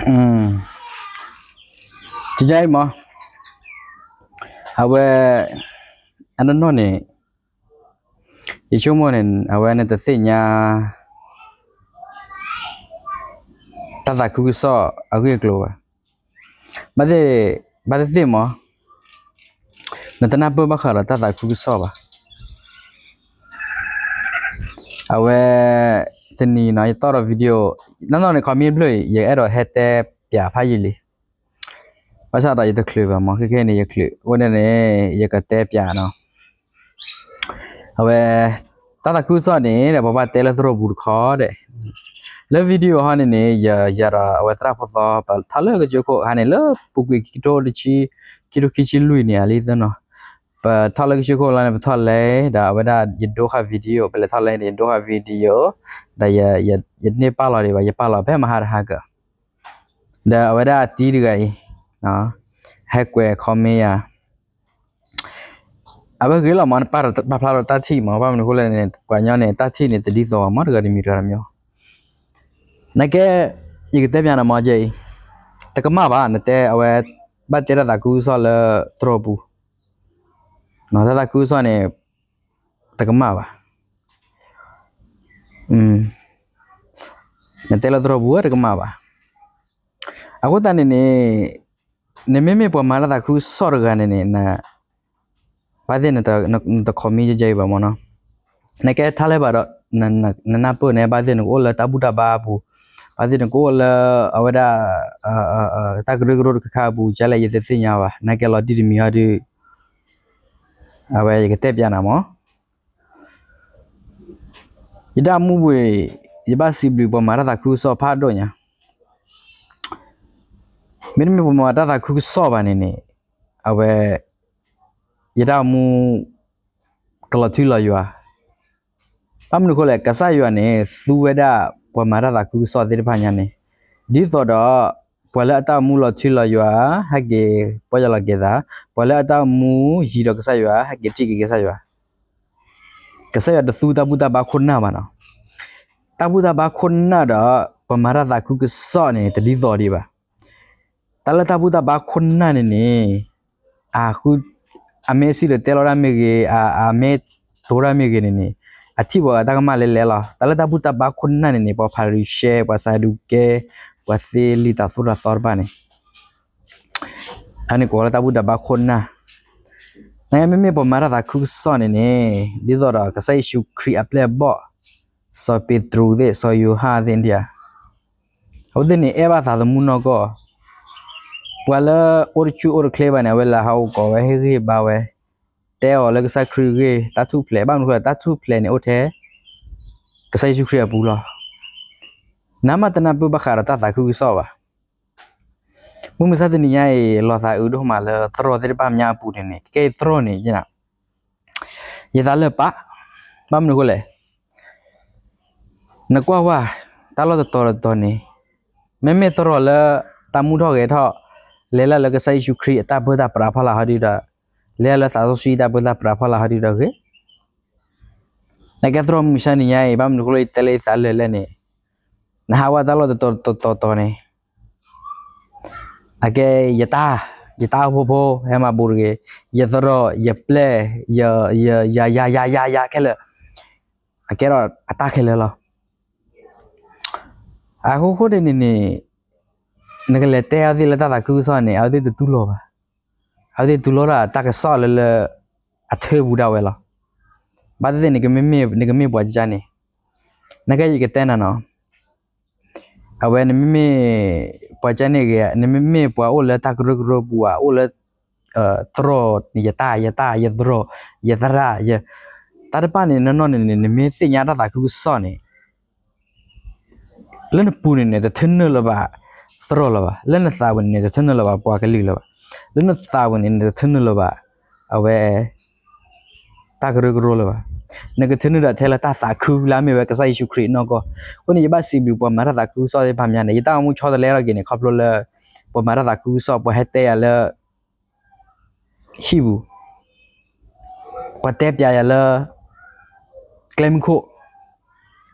ကယါအံၤမး, အဝဲ အနီၢ်နီၢ်န့ၣ် ယဆိကမိၣ်န့ၣ် အဝဲနတသ့ၣ်ညါ တၢ်သးခုကစီၣ်အဂ့ၢ်အကျိၤဘၣ်. ဘၣ်သ့ၣ် ဘၣ်သ့ၣ်သ့ၣ်မး နတနၢ်ပၢၢ်ဘၣ်ဃးဒီးတၢ်သးခုကစီၣ်ဘၣ်. အဝဲ တနံၤနီၤ ယတီၣ်ဒီး video နီၢ်နီၢ်န့ၣ် comment ဖျၢၣ်အံၤ ယအဲၣ်ဒိးဟဲတဲပၠးဖးယံာ်လံ. ဘၣ်ဆၣ်ဒီးယတချုးဘၣ်မး ခဲခဲအံၤန့ၣ် ယချုး အဃိန့ၣ်န့ၣ် ယကတဲပၠးနီၤ. အဝဲ တၢ်သးခုကစီၣ်န့ၣ်ဒီး ပဘၣ်တဲလၢသရိာ်ပူၤတခီဒီး လၢ video ဟီန့ၣ်န့ၣ် ယ ယၤဒီးအဝဲသရၣ်ဖိသီ ပထီၣ်လၢကစၢၢ်ခိၣ်အခါန့ၣ် လၢပူၤကွံာ်ခံကထိတဆံ ခံကထိခံဆံလွံၢ်န့ၣ် အလံသနီၤ ပထီၣ်လၢကစၢၢ်ခိၣ်လီၤန့ၣ် ပထီၣ်လဲၤ ဒီးအဝဲဒၣ်ယဒိဃာ် video ပလဲၤထီၣ်လဲၤန့ၣ် ယဒိဃာ် video ဒီးယ ယန့ၢ်ပာ်လီၤဒံးဘၣ် ယပာ်လီၤဖဲမဟါတဟါက ဒီးအဝဲဒၣ်အတံၤတဂၤအံၤ ဟဲကွဲး comment ယၤ အဝဲဂ့ၤလီၤမး ပာ်ဖျါထီၣ်တၢ်ထံၣ်မး ဘၣ်မနုၤအဃိလဲၣ်န့ၣ် ပှၤကညီန့ၣ် တၢ်ထံၣ်န့ၣ်တဒ်သိးဘၣ်မး တဂၤတမံၤတဂၤတမံၤ နကဲ ယကတဲပၠးနၤမး ကဲအံၤ တကမၣ်ဘၣ် နတဲအဝဲ ဘၣ်တဲတၢ်သးခုကစီၣ်လၢသရိာ်ပူၤ တၢ်သးခုကစီၣ်န့ၣ် တကမၣ်ဘၣ်. နတဲလၢသရိာ်ပူၤတကမၣ်ဘၣ်. အဃိသတးန့ၣ်န့ၣ် နမ့မ့ၢ်ပှၤမၤတၢ်သးခုကစီၣ်တဂၤန့ၣ်န့ၣ် ဘၣ်သ့ၣ်နတ comment ယဲအံၤဘၣ်မးနီၤ. နကဲထါလဲဘၣ်ဒီး နနၢ်ပၢၢ်န့ၣ် ဘၣ်သ့ၣ်နကအိၣ်လၢတၢ်ဘူၣ်တၢ်ဘါအပူၤ, ဘၣ်သ့ၣ်နကအိၣ်လၢ အဝဲဒၣ် တၢ်ကရၢကရိတခါခါအပူၤ ကလဲၣ် ယတသ့ၣ်ညါဘၣ်. နကဲလီၤတံၢ်တမံၤဟီဒုး အဝဲယကတဲပၠးနၤမး. ယတၢ်မူပူၤ ယဘၣ်စံးဘျုးပှၤမၤတၢ်သးခုကစီၣ်ဖးဒိၣ်ညါ. မ့တမ့ၢ်ပှၤမၤတၢ်သးခုကစီၣ်ဘၣ်န့ၣ်န့ၣ် အဝဲ ယတၢ်မူ ကလီၤထူလီၤယွၤ. ဘၣ်မနုၤအဃိလဲၣ် ကစၢ်ယွၤန့ၣ် သူဝဲဒၣ်ပှၤမၤတၢ်သးခုကစီၣ်သ့ၣ်တဖၣ်ညါန့ၣ် ဒ်သိးဒီး ပှၤလၢအတၢ်မူလီၤထူလီၤယွၤ ဟဲက့ၤပီၢ်ယၢ်လီၤက့ၤသး, ပှၤလၢအတၢ်မူယံၤဒီးကစၢ်ယွၤ ဟဲက့ၤထံၣ်က့ၤကစၢ်ယွၤ. ကစၢ်ယွၤတသူတၢ်ဘူၣ်တၢ်ဘါခိၣ်နၢ်ဘၣ်နီၤ. တၢ်ဘူၣ်တၢ်ဘါခိၣ်နၢ်ဒီး ပှၤမၤတၢ်သးခုကစီၣ်န့ၣ် တဒ်သိးဒံးဘၣ်. တၢ်လၢတၢ်ဘူၣ်တၢ်ဘါခိၣ်နၢ်န့ၣ်န့ၣ် အဃု အမ့ၢ်စံၣ်တဲၤတဲလီၤတၢ်မ့ၢ်ဂ့ၤ, အမ့ၢ်တိၤတၢ်မ့ၢ်ဂ့ၤန့ၣ်န့ၣ် အထံၣ်ပှၤအတၢ်ကမၣ်လဲၤလဲၤလီၤ. တၢ်လၢတၢ်ဘူၣ်တၢ်ဘါခိၣ်နၢ်န့ၣ်န့ၣ် ပှၤဖၤရံၤၡဲ ပှၤစၤဒူးကဲ ပှၤသ့လံာ်တၢ်သိၣ်တၢ်သီတဖၣ်န့ၣ် အန့ၣ်ကိးလၢတၢ်ဘူၣ်တၢ်ဘါခိၣ်နၢ်. နမ့မ့ၢ်ပှၤမၤတၢ်သးခုကစီၣ်န့ၣ်န့ၣ် ဒ်သိးဒီးကစၢ်ယ့ၣ်ၡူးခရံာ်အပျဲၢ်အဘီၣ်, စီၤပ့းတရူးသ့ၣ်, စီၤယိၤဟၣ်သ့ၣ်ဒံးဧါ. အဝဲသ့ၣ်န့ၣ် အဲၣ်ဘၣ်သးသမူနီၢ်ကီၢ်. ပှၤလၢအိၣ်တဆူၣ်အိၣ်တချ့ဘၣ်န့ၣ် အဝဲလဲၤဟးအိၣ်ကိးဝဲ ဟ့ၣ်ဂံၢ်ဟ့ၣ်ဘါဝဲ, တဲအီၤလၢကစၢ်ခရံာ်အဂ့ၢ်, တၢ်ထူၣ်ဖျဲး, ဘၣ်မနုၤအဃိလဲၣ် တၢ်ထူၣ်ဖျဲးန့ၣ်အိၣ်ထဲ ကစၢ်ယ့ၣ်ၡူးခရံာ်အပူၤလီၤ. နမ့ၢ်တနၢ်ပၢၢ်ဘၣ်ဃးဒီးတၢ်သးခုကစီၣ်ဘၣ်. မုၢ်မဆါတနံၤညါအံၤ လီၤသးအုးဒိၣ်မးလၢသရိာ်သ့ၣ်တဖၣ်မညါအပူၤန့ၣ်န့ၣ် ကဲအံၤသရိာ်န့ၣ် ယသးလၢာ်ပာ်, ဘၣ်မနုၤအဃိလဲၣ် နကွၢ်ဝဲ တၢ်လီၢ်တတီၤတတီၤန့ၣ် မ့မ့ၢ်သရိာ်လၢတၢ်မူထီၣ်ဂဲၤထီၣ်, လဲၤလၢလၢကစၢ်ယ့ၣ်ၡူးခရံာ်အတၢ်ပၢတၢ်ပြးဖီလာ်ဟီဒုဒီး, လဲၤလၢသးစီဆှံတၢ်ပၢတၢ်ပြးဖီလာ်ဟီဒုဒီးဂ့ၤ, နကဲသရိာ်မုၢ်မဆါနံၤညါအံၤ ဘၣ်မနုၤအဃိလၢယတဲလၢယသးလၢာ်လဲၣ်န့ၣ်, နဟးဝဲတၢ်လီၢ်တတီၤတတီၤန့ၣ် အကဲယတၢ်, ယတၢ်အိၣ်ဖှိၣ်ဖိ ဟဲမၤဘူးတဂ့ၤ, ယသရိာ်, ယပျဲၢ်, ယ, ယ, ယ, ယ, ယ, ယ, ယ, ယခဲလၢာ်, အကဲထီၣ်အတၢ်ခဲလၢာ်လီၤ. အဃိဃိန့ၣ်န့ၣ်န့ၣ်, နကလဲၤတဲအဝဲသ့ၣ်လၢတၢ်သးခုကစီၣ်န့ၣ် အဝဲသ့ၣ်တတူၢ်လိာ်ဘၣ်. အဝဲသ့ၣ်တူၢ်လိာ်ဒၣ်တၢ်ကစီၣ်လၢလၢ အထၢပူၤဒၣ်ဝဲလီၤ. ဘၣ်သ့ၣ်သ့ၣ် နကမ့ၢ်ပှၤကၢန့ၣ်, နကဲယကတဲနၤနီၤ အဝဲနမ့မ့ၢ်ပှၤကၢန့ၣ်ဂ့ၤ, နမ့မ့ၢ်ပှၤအိၣ်လၢတၢ်ကရၢကရိပူၤဧါ, အိၣ်လၢ သရိာ်, ယတၢ်, ယတၢ်, ယသရိာ်, ယသရၣ်, တၢ်တဖၣ်န့ၣ် နီၢ်နီၢ်န့ၣ်န့ၣ် နမ့ၢ်သ့ၣ်ညါတၢ်သးခုကစီၣ်န့ၣ် လၢနပူၤန့ၣ်န့ၣ် တထၢနုာ်လၢၤဘၣ်သရိာ်လၢၤဘၣ်. လၢနသးပူၤန့ၣ်န့ၣ် တထၢနုာ်လၢၤဘၣ်ပှၤကလုာ်လၢၤဘၣ်. လၢနသးပူၤန့ၣ်န့ၣ် တထၢနုာ်လၢၤဘၣ် အဝဲ တၢ်ကရၢကရိလၢၤဘၣ်. နကထၢနုာ်ဒၣ်ထဲလၢတၢ်သးခုလၢအမ့ၢ်ဝဲကစၢ်ယ့ၣ်ၡူးခရံာ်နီၢ်ကီၢ်. အဃိန့ၣ် ယဘၣ်စံးဘျုးပှၤမၤတၢ်သးခုကစီၣ်သ့ၣ်တဖၣ်မညါန့ၣ် ယတၢ်အိၣ်မူဆီတလဲထီၣ်က့ၤန့ၣ် ခီဖျိလၢ ပှၤမၤတၢ်သးခုကစီၣ် ပှၤဟဲတဲယၤလၢ ဟံၣ်ပူၤ, ပှၤတဲပျးယၤလၢ ကျဲမုၢ်ခိၣ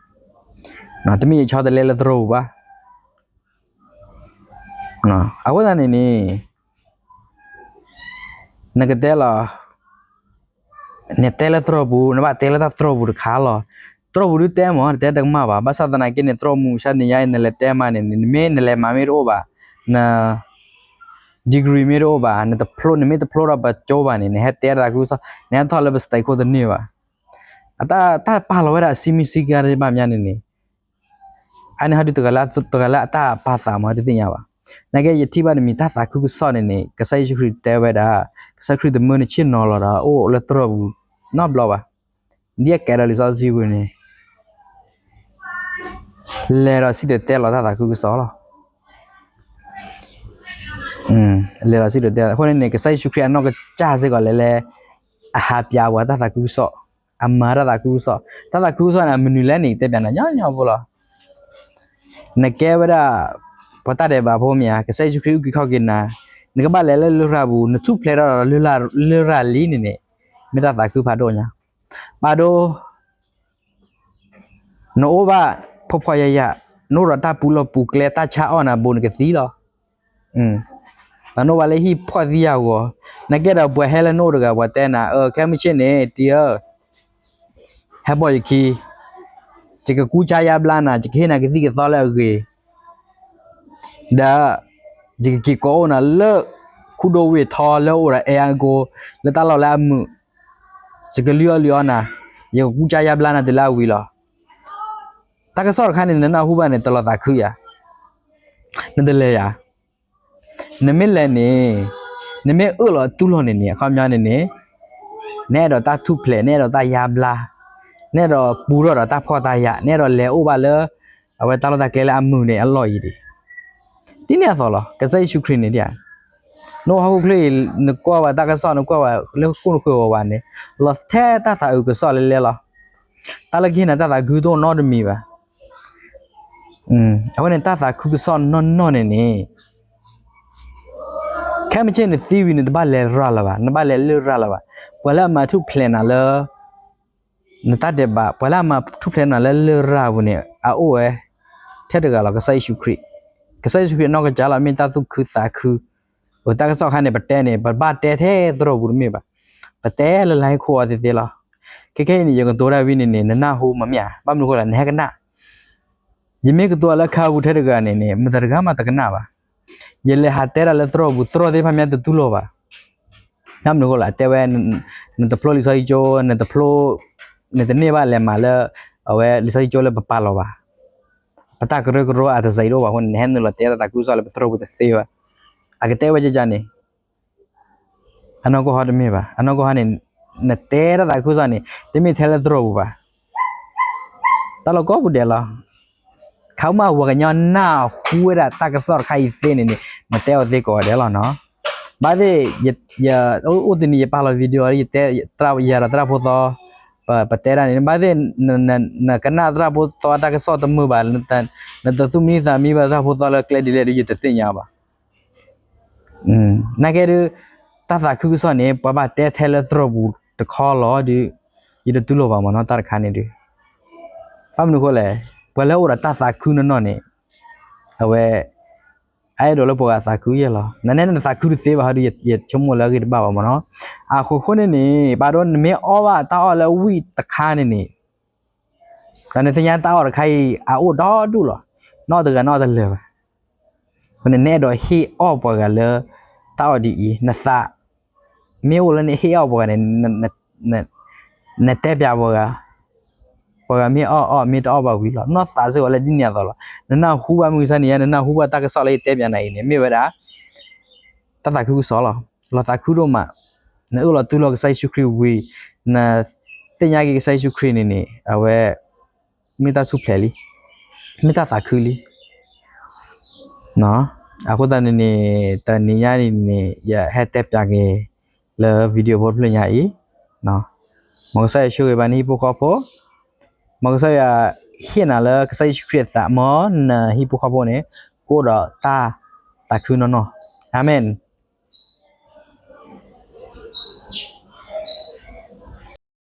်, တမ့ၢ်ယဆီတလဲလၢသရိာ်ပူၤဘၣ်. အဃိသတးန့ၣ်န့ၣ် နကတဲလီၤ, နတဲလၢသရိာ်ပူၤ နဘၣ်တဲလၢတၢ်သရိာ်ပူၤတခါလီၤ. သရိာ်ပူၤဒုတဲမး နတဲတကမၣ်ဘၣ်. ဘၣ်ဆၣ်သနာ်က့န့ၣ် သရိာ်မုၢ်မဆါနံၤညါအံၤ နလဲၤတဲမးန့ၣ် နမ့ၢ်နလဲၤမၤမ့ၢ်တအိၣ်ဘၣ်, န degree မ့ၢ်တအိၣ်ဘၣ်, နတဖျိ နမ့ၢ်တဖျိထီၣ်ပကၠိဘၣ်န့ၣ် နဟဲတဲတၢ်သးခုကစီၣ် နဟဲထီၣ်လၢပ stage ခိၣ်တန့ၢ်ဘၣ်. အတၢ် တၢ်ပာ်လီၤဝဲဒၣ်အစံမံစံကါတဘၣ်မးန့ၣ်န့ၣ် အန့ၣ်ဟီဒုတဂၤလၢအတၢ်ပာ်သးမးတသ့ၣ်ညါဘၣ်. နာ်က့ယထံၣ်ဘၣ်တမံၤ တၢ်သးခုကစီၣ်န့ၣ်န့ၣ် ကစၢ်ယ့ၣ်ၡူးခရံာ်တဲဝဲဒၣ် ကစၢ်ခရံာ်တမၢနဆ့ၣ်နီၤလီၤဒီး အိၣ်လၢသရိာ်ပူၤနီတဘျီဘၣ်. ဒ်အကဲဒီးလံာ်စီဆှံပူၤန့ၣ် လဲၤဒီးစံၣ်တဲၤတဲလီၤတၢ်သးခုကစီၣ်လီၤ. လဲၤဒီးစံၣ်တဲၤတဲလီၤ အဃိန့ၣ်န့ၣ် ကစၢ်ယ့ၣ်ၡူးခရံာ်အနီၢ်ကစၢ်စ့ၢ်ကီးလဲၤလဲၤ အဟးပၠးပှၤတၢ်သးခုကစီၣ်, အမၤတၢ်သးခုကစီၣ်, တၢ်သးခုကစီၣ်န့ၣ် အမနုၤလဲၣ်န့ၣ် တဲပၠးနၤညီညီဖိလီၤ. နကဲဝဲဒၣ် ပှၤတၢ်ဒဲးဘးဖိမ့ၢ်ဧါ, ကစၢ်ယ့ၣ်ၡူးခရံာ်အုၣ်က့ၤခီၣ်က့ၤနၤ, နကဘၣ်လဲၤလၢလရာ်ပူၤ နထူၣ်ဖျဲးထီၣ်ဒီးလရာ်လံန့ၣ်န့ၣ် မ့ၢ်တၢ်သးခုဖးဒိၣ်ညါ, ဖးဒိၣ် နအိၣ်ဘၣ်ဖှီၣ်ဖှီၣ်ယာ်ယာ်, နအိၣ်ဒီးတၢ်ပူၤလီၢ်ပူၤကျဲ တၢ်ဆါအီၣ်နၤဘိးနကသံလီၤ. နအိၣ်ဘၣ်လၢဟံၣ်ဖှီၣ်သံယာ်ဂီၤ, နကဲဒီးပှၤဟဲလၢနအိၣ်တဂၤ ပှၤတဲနၤ အၢ ခဲမုၢ်ဆ့ၣ်န့ၣ် တံၤဧၢ, ဟဲပိာ်ယခံ, ယကကူစါယါဘျါနၤ, ယကဟ့ၣ်နၤကသံၣ်ကသီလၢအဂ့ၤ ဒီး ယကက့ၤကိးအိၣ်နၤလၢ ခူဒိၣ်ဝ့ၢ်ထီလၢအိၣ်ဒီးအဲအါကိ, လၢတၢ်လီၢ်လၢအမုာ်, ယကလုၢ်အီၣ်လုၢ်အီနၤ, ယကကူစါယါဘျါနၤတုၤလၢအဝံၤလီၤ. တၢ်ကစီၣ်တခါန့ၣ် နနၢ်ဟူဘၣ်န့ၣ် တလီၤသးခုယၤ, နတလဲၤယၤ, နမ့ၢ်လဲၤန့ၣ်, နမ့ၢ်အၢၣ်လီၤတူၢ်လိာ်န့ၣ်န့ၣ် အခီပညီန့ၣ်န့ၣ် နအဲၣ်ဒိးတၢ်ထူၣ်ဖျဲး, နအဲၣ်ဒိးတၢ်ယါဘျါ, နအဲၣ်ဒိးပူၤထီၣ်ဒီးတၢ်ဖှီၣ်တၢ်ယာ်, နအဲၣ်ဒိးလဲၤအိၣ်ဘၣ်လၢ အဝဲတၢ်လီၢ်တၢ်ကျဲလၢအမုာ်န့ၣ် အလီၢ်အံၤဒံး, ဒ်န့ၣ်အသိးလီၤ. ကစၢ်ယ့ၣ်ၡူးခရံာ်န့ၣ်ဒ်, နအိၣ်ဟီၣ်ခိၣ်ချၢအံၤ နကွၢ်ဝဲတၢ်ကစီၣ် နကွၢ်ဝဲလၢကိၣ်နဃၢၤဝဲဝဲန့ၣ် လီၤထဲတၢ်သးအုးကစီၣ်လဲလဲလီၤ. တၢ်လၢကဟ့ၣ်နၤတၢ်သးခုတအိၣ်နီတမံၤဘၣ်. အဃိန့ၣ် တၢ်သးခုကစီၣ်နီၢ်နီၢ်န့ၣ်န့ၣ် ခဲမုၢ်ဆ့ၣ်နသံဝံၤန့ၣ် တဘၣ်လဲၤရၤလၢၤဘၣ်, နဘၣ်လဲၤလရာ်လၢၤဘၣ်. ပှၤလၢအမၤထူၣ်ဖျဲးနၤလၢ နတၢ်ဒဲးဘး, ပှၤလၢအမၤထူၣ်ဖျဲးနၤလၢလရာ်ပူၤန့ၣ် အအိၣ်ဝဲ ထဲတဂၤလီၤ, ကစၢ်ယ့ၣ်ၡူးခရံာ်. ကစၢ်ယ့ၣ်ၡူးခရံာ်အနီၢ်ကစၢ်လီၤ မ့ၢ်တၢ်သူၣ်ခုသးခု, အတၢ်ကစီၣ်ခါန့ၣ် ပတဲန့ၣ် ပဘၣ်တဲထဲသရိာ်ပူၤတမ့ၢ်ဘၣ်, ပတဲလၢလါဟ့ၣ်ခိၣ်အီၤသ့သ့လီၤ. ခဲခဲအံၤန့ၣ် ယကတိၤတၢ်ဝံၤန့ၣ်န့ၣ် နနၢ်ဟူမးမ့ၢ်ဧါ, ဘၣ်မနုၤအဃိလဲၣ် နဟဲကနၣ် ယမ့ၢ်ကတိၤလၢခါပူၤထဲတဂၤန့ၣ်န့ၣ် မတၤတဂၤမးတကနၣ်ဘၣ်. ယလဲၤဟးတဲတၢ်လၢသရိာ်ပူၤ သရိာ်သ့ၣ်တဖၣ်မ့ၢ်တတူၢ်လိာ်ဘၣ်. ဘၣ်မနုၤအဃိလဲၣ် အတဲဝဲ နတဖျိလံာ်စီဆှံကၠိ, နတဖျိ, နတန့ၢ်ဘၣ်လဲၤမၤလၢ အဝဲလံာ်စီဆှံကၠိလၢပပာ်လီၤဘၣ်. ပတၢ်ကရၢကရိအတစဲးအံၤတအိၣ်ဘၣ်အဃိန့ၣ် နဟဲနုာ်လီၤတဲတၢ်သးခုကစီၣ်လၢပသရိာ်ပူၤတသ့ဘၣ်. အကတဲဝဲကကန့ၣ် အနီၢ်ကီၢ်ဟီတမ့ၢ်ဘၣ်. အနီၢ်ကီၢ်ဟီန့ၣ် နတဲတၢ်သးခုကစီၣ်န့ၣ် တမ့ၢ်ထဲလၢသရိာ်ပူၤဘၣ်. တၢ်လီၢ်ကိးပူၤဒဲးလီၤ. ခးမး ပှၤကညီနၢ်ဟူဝဲဒၣ်တၢ်ကစီၣ်တခါအံၤသ့န့ၣ်န့ၣ် နတဲအီၤသ့ကိးဂၤဒဲးလီၤနီၤ. ဘၣ်သ့ၣ် ယ အိၣ်တနံၤယပာ်လီၤ video ယတဲ ယၤဒီးသရၣ်ဖိသီ ပတဲတၢ်န့ၣ် ဘၣ်သ့ၣ် နကနၣ်သရၣ်ဖိသီတၢ်ကစီၣ်တမုာ်ဘၣ်, နတသူၣ်မံသးမံဘၣ်သရၣ်ဖိသီလၢကျဲဒ်လဲၣ်ဒီး ယတသ့ၣ်ညါဘၣ်. နာ်က့ဒုး တၢ်သးခုကစီၣ်န့ၣ် ပှၤဘၣ်တဲထဲလၢသရိာ်ပူၤတခီလီၤဒီး ယတတူၢ်လိာ်ဘၣ်မ့ၢ်နီၤ တၢ်တခါန့ၣ်ဒုး. ဘၣ်မနုၤအဃိလဲၣ်, ပှၤလၢအအိၣ်ဒီးတၢ်သးခုနီၢ်နီၢ်န့ၣ် အဝဲ အအဲၣ်ဒိးလၢပှၤဂၤသးခုယဲၢ်လီၤ. နနဲနသးခုတသ့ဘၣ်ဟီဒီး ယဆိကမိၣ်လၢအဂ့ၢ်တဘၣ်ဘၣ်မ့ၢ်နီၤ. အဃိဃိန့ၣ်န့ၣ် ဘၣ်ဒိနမ့ၢ်အီၣ်ဘၣ်တၢ်အီၣ်လၢဝံၣ်တခါန့ၣ်န့ၣ် ဒီးနသ့ၣ်ညါတၢ်အီၣ်တခါအံၤ အအိၣ်ဒီဒူၣ်လီၤ. နီၢ်တဂၤနီၢ်တလၢာ်ဘၣ်. အဃိန့ၣ်နအဲၣ်ဒိးဟ့ၣ်အီၣ်ပှၤဂၤလၢ တၢ်အီၣ်ဒ်အံၤ နသး မ့ၢ်အိၣ်လၢနဟ့ၣ်အီၣ်ပှၤဂၤန့ၣ် နတဲပျးပှၤဂၤ, ပှၤဂၤမ့ၢ်အီၣ်အီၣ် မ့ၢ်တအီၣ်ဘၣ်ဝံၤလီၤ. နီၢ်သးစ့ၢ်ကီးလၢဒ်န့ၣ်အသိးလီၤ. နနၢ်ဟူဘၣ်မုၢ်မဆါနံၤညါ နနၢ်ဟူဘၣ်တၢ်ကစီၣ်လၢယတဲပျးနၤအံၤန့ၣ် မ့ၢ်ဝဲဒၣ် တၢ်သးခုကစီၣ်လီၤ. လီၤသးခုဒိၣ်မး, နအၢၣ်လီၤတူၢ်လိာ်ကစၢ်ယ့ၣ်ၡူးခရံာ်ဝံၤ, နသ့ၣ်ညါက့ၤကစၢ်ယ့ၣ်ၡူးခရံာ်န့ၣ်န့ၣ် အဝဲ မ့ၢ်တၢ်ထူၣ်ဖျဲးလံ, မ့ၢ်တၢ်သးခုလံ. အဃိသတးန့ၣ်န့ၣ် တနံၤညါန့ၣ်န့ၣ် ယဟဲတဲပျးက့ၤလၢ video ဖိတဖျၢၣ်ညါအံၤ, မ်ကစၢ်ယွၤဆိၣ်ဂ့ၤဘၣ်နဟံၣ်ဖိဃီဖိ, မ်ကစၢ်ယွၤဟ့ၣ်နၤလၢကစၢ်ယ့ၣ်ၡူးခရံာ်အသး မ်နဟံၣ်ဖိဃီဖိန့ၣ် ကအိၣ်ဒီးတၢ်သးခုနီၢ်နီၢ်. အၤမ့ၣ်.